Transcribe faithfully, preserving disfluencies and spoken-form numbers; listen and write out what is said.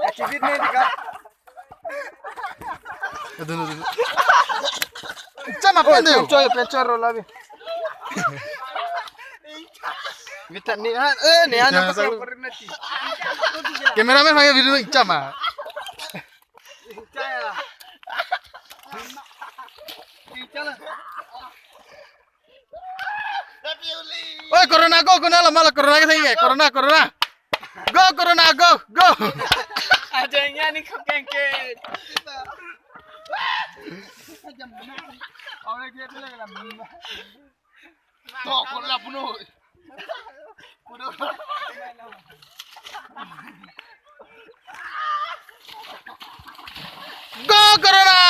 Activit ne dika. Aduh, aduh, aduh. Chama pen deh. Pencho, pencho rola bi. Mita ni han, eh, ni han. Cameraman pakai video chama. Oi, corona go, kuna lama la corona ke thengke, corona, corona. Go, corona, go, go. Aja ini ani khap kengke. To, corona puno. Go, corona.